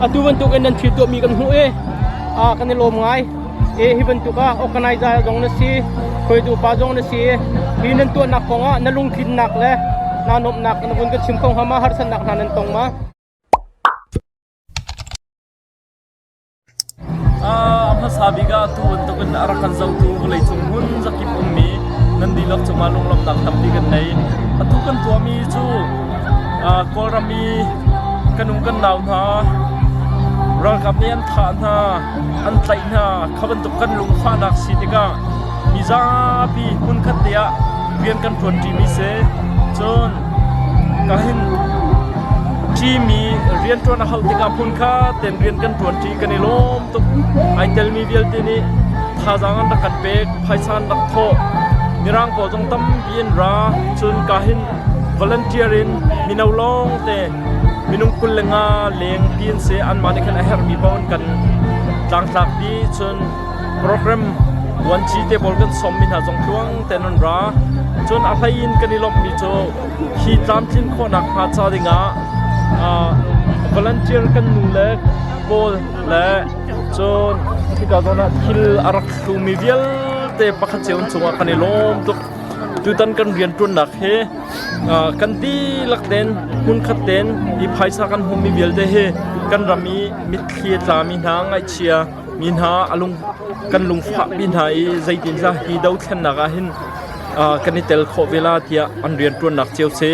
Atu bantuk in nan thil tuahmi kan hmuh i kan i lawm ngai. E hi bantuk ah organizer zong na si, hruaitu pa zong na si. Hi nan tuahnak kong ah na lungtlinnak le naa nuamhnak na vun kan chim kho hnga ma? Harsatnak hna nan tong ma? A hmasa bik ah atu bantukin a rak kan zohtu vawleicung hmun zakip ummi nan dihlak cungah lunglawmhnak tampi kan nei. Atu kan tuahmi cu Kawlram i kan um kan nau hna ralkap nih an thah hna, an tlaih hna kha bantuk kan lungfahnak si tikah mizapi hmunkhat te ah rian kan ṭuanṭimi si. Cun ka hin ṭimi rianṭuan a hauh tikah hmunkhat tein rian kan ṭuanṭi kan i lawm tuk. Ai telmi vialte nih thazaang an rak kan pek, phaisa an rak thawh. Mirang pawl zong tampi an ra. Cun ka hin volunteer in mino lawng te minung 25 leng pi an si. Anmah nih khan a herhmi paoh an kan tlangtlak dih. Cun program vuanci te pawl kan sawmmi hna zong tluang tein an ra. Cun a hlei in kan i lawmhmi cu hi tlamtlin khawhnak hnga ca dingah volunteer kan nu le pawl le cun hika zawn ah thil a rak hlumi vialte pakhat cio cungah kan i lawm tuk. Tutan kan rianṭuannak hi kan dihlak tein hmunkhat tein hi phaisa kan hmuhmi vialte hi kan ram i mitthli a tlami hna ngaihchia mi hna a lung kan lungfahpi hna i zeitindah hi dothlennak ah hin kan i tel khawh ve la tiah an rianṭuannak cio si.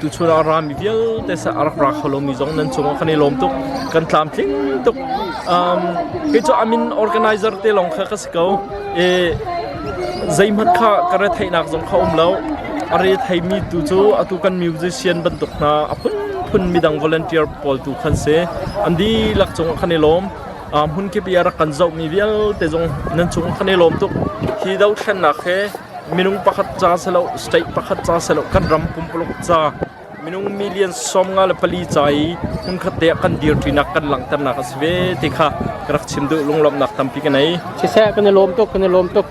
Tuchun ah a rami vialte a rak ra kho lomi zong nan cungah kan i lawm tuk. Kan tlamtling tuk. Kei cu amin organizer te lawng kha ka si ko. I zeihmanh kha ka retheihnak zong kha um lo. A re theimi tu cu atu kan musician bantuk hna a phunphun midang volunteer pawl tu khan si. An dihlak cungah kan i lawm. Hmunkip i a rak kan zohmi vialte zong nan cungah kan i lawm tuk. Hi dothlennak hi minung pakhat ca si lo, state pakhat ca si lo, kan ram pumpuluk ca minung million 54 ca i hmunkhat te ah kan dirṭinak kan langhternak a si ve ti kha ka rak chim duh lunglawmhnak tampi ka nei. Siseh kan i lawm tuk kan i lawm tuk.